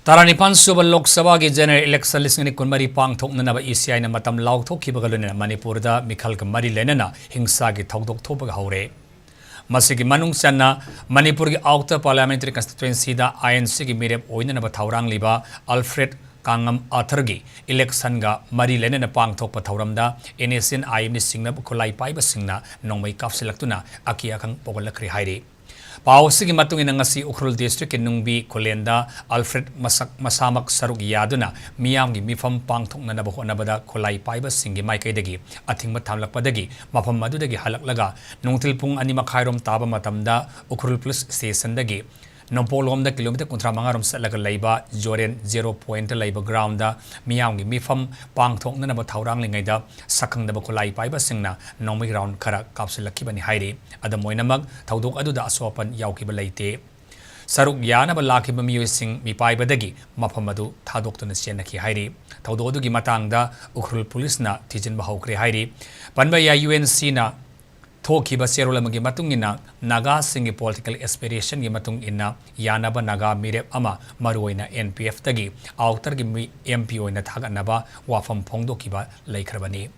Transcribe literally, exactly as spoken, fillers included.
ꯇꯔꯥꯅꯤꯄꯥꯟ ꯁꯨꯕ ꯂꯣꯛ ꯁꯚꯥꯒꯤ ꯖꯦꯅꯔꯦꯜ ꯏꯂꯦꯛꯁꯟ ꯂꯤꯁꯤꯡ ꯑꯅꯤ ꯀꯨꯟꯃꯔꯤ ꯄꯥꯡꯊꯣꯛꯅꯅꯕ ꯏ ꯁꯤ ꯑꯥꯏꯅ ꯃꯇꯝ ꯂꯥꯎꯊꯣꯛꯈꯤꯕꯒ ꯂꯣꯏꯅꯅ ꯃꯅꯤꯄꯨꯔꯗ ꯃꯤꯈꯜꯒ ꯃꯔꯤ ꯂꯩꯅꯅ ꯍꯤꯡꯁꯥꯒꯤ ꯊꯧꯗꯣꯛ ꯊꯣꯛꯄꯒ ꯍꯧꯔꯦ꯫ ꯃꯁꯤꯒꯤ ꯃꯅꯨꯡ ꯆꯟꯅ ꯃꯅꯤꯄꯨꯔꯒꯤ ꯑꯥꯎꯇꯔ ꯄꯥꯔꯂꯤꯌꯥꯃꯦꯟꯇꯔꯤ ꯀꯟꯁꯇꯤꯇ꯭ꯋꯦꯟꯁꯤꯗ ꯑꯥꯏ ꯑꯦꯟ ꯁꯤꯒꯤ ꯃꯤꯔꯦꯞ ꯑꯣꯏꯅꯅꯕ ꯊꯧꯔꯥꯡꯂꯤꯕ ꯑꯜꯐ꯭ꯔꯦꯗ ꯀꯥꯡꯉꯝ ꯑꯥꯊꯔꯒꯤ ꯏꯂꯦꯛꯁꯟꯒ ꯃꯔꯤ ꯂꯩꯅꯅ ꯄꯥꯡꯊꯣꯛꯄ ꯊꯧꯔꯝꯗ ꯑꯦꯟ ꯑꯦꯁ ꯑꯦꯟ ꯑꯥꯏ ꯑꯦꯝꯅ ꯆꯤꯡꯅꯕ ꯈꯨꯠꯂꯥꯏ ꯄꯥꯏꯕꯁꯤꯡꯅ ꯅꯣꯡꯃꯩ ꯀꯥꯞꯁꯤꯜꯂꯛꯇꯨꯅ ꯑꯀꯤ ꯑꯈꯪ ꯄꯣꯛꯍꯜꯂꯛꯈ꯭ꯔꯦ ꯍꯥꯏꯔꯤ꯫ ꯄꯥꯎ ꯑꯁꯤꯒꯤ ꯃꯇꯨꯡ ꯏꯟꯅ ꯉꯁꯤ ꯎꯈ꯭ꯔꯨꯜ ꯗꯤꯁꯇ꯭ꯔꯤꯛꯀꯤ ꯅꯨꯡꯕꯤ ꯈꯨꯂꯦꯟꯗ ꯑꯜꯐ꯭ꯔꯦꯗ ꯃꯁꯛ ꯃꯁꯥꯃꯛ ꯁꯔꯨꯛ ꯌꯥꯗꯨꯅ ꯃꯤꯌꯥꯝꯒꯤ ꯃꯤꯐꯝ ꯄꯥꯡꯊꯣꯛꯅꯅꯕ ꯍꯣꯠꯅꯕꯗ ꯈꯨꯠꯂꯥꯏ ꯄꯥꯏꯕꯁꯤꯡꯒꯤ ꯃꯥꯏꯀꯩꯗꯒꯤ ꯑꯊꯤꯡꯕ ꯊꯝꯂꯛꯄꯗꯒꯤ ꯃꯐꯝ ꯑꯗꯨꯗꯒꯤ ꯍꯜꯂꯛꯂꯒ ꯅꯨꯡꯊꯤꯜ ꯄꯨꯡ ꯑꯅꯤ ꯃꯈꯥꯏꯔꯣꯝ ꯇꯥꯕ ꯃꯇꯝꯗ ꯎꯈ꯭ꯔꯨꯜ ꯄꯨꯂꯤꯁ ꯁ꯭ꯇꯦꯁꯟꯗꯒꯤ ꯅꯣꯡꯄꯣꯛꯂꯣꯝꯗ ꯀꯤꯂꯣꯃꯤꯇꯔ ꯀꯨꯟꯊ꯭ꯔꯥ ꯃꯉꯥꯔꯣꯝ ꯆꯠꯂꯒ ꯂꯩꯕ ꯖꯣꯔꯦꯟ ꯖꯦꯔꯣ ꯄꯣꯏꯟꯠꯇ ꯂꯩꯕ ꯒ꯭ꯔꯥꯎꯟꯗ ꯃꯤꯌꯥꯝꯒꯤ ꯃꯤꯐꯝ ꯄꯥꯡꯊꯣꯛꯅꯅꯕ ꯊꯧꯔꯥꯡꯂꯤꯉꯩꯗ ꯁꯛꯈꯪꯗꯕ ꯈꯨꯠꯂꯥꯏ ꯄꯥꯏꯕꯁꯤꯡꯅ ꯅꯣꯡꯃꯩ ꯔꯥꯎꯟ ꯈꯔ ꯀꯥꯞꯁꯤꯜꯂꯛꯈꯤꯕꯅꯤ ꯍꯥꯏꯔꯤ꯫ ꯑꯗꯨꯝ ꯑꯣꯏꯅꯃꯛ, ꯊꯧꯗꯣꯛ ꯑꯗꯨꯗ ꯑꯁꯣꯛ ꯑꯄꯟ ꯌꯥꯎꯈꯤꯕ ꯂꯩꯇꯦ꯫ ꯁꯔꯨꯛ ꯌꯥꯅꯕ ꯂꯥꯛꯈꯤꯕ ꯃꯤꯑꯣꯏꯁꯤꯡ ꯃꯤꯄꯥꯏꯕꯗꯒꯤ ꯃꯐꯝ ꯑꯗꯨ ꯊꯥꯗꯣꯛꯇꯨꯅ ꯆꯦꯟꯅꯈꯤ ꯍꯥꯏꯔꯤ꯫ ꯊꯧꯗꯣꯛ ꯑꯗꯨꯒꯤ ꯃꯇꯥꯡꯗ ꯎꯈ꯭ꯔꯨꯜ ꯄꯨꯂꯤꯁꯅ ꯊꯤꯖꯤꯟꯕ ꯍꯧꯈ꯭ꯔꯦ ꯍꯥꯏꯔꯤ꯫ ꯄꯟꯕ ꯌꯥꯏ, ꯌꯨ ꯑꯦꯟ ꯁꯤꯅ ꯊꯣꯛꯈꯤꯕ ꯆꯦꯔꯣꯜ ꯑꯃꯒꯤ ꯃꯇꯨꯡ ꯏꯟꯅ, ꯅꯥꯒꯥꯁꯤꯡꯒꯤ ꯄꯣꯂꯤꯇꯤꯀꯦꯜ ꯑꯦꯁꯄꯤꯔꯦꯁꯟꯒꯤ ꯃꯇꯨꯡ ꯏꯟꯅ ꯌꯥꯅꯕ ꯅꯥꯒꯥ ꯃꯤꯔꯦꯞ ꯑꯃ, ꯃꯔꯨꯑꯣꯏꯅ ꯑꯦꯟ ꯄꯤ ꯑꯦꯐꯇꯒꯤ ꯑꯥꯎꯇꯔꯒꯤ ꯃꯤ-, ꯑꯦꯝ ꯄꯤ ꯑꯣꯏꯅ ꯊꯥꯒꯠꯅꯕ ꯋꯥꯐꯝ ꯐꯣꯡꯗꯣꯛꯈꯤꯕ ꯂꯩꯈ꯭ꯔꯕꯅꯤ꯫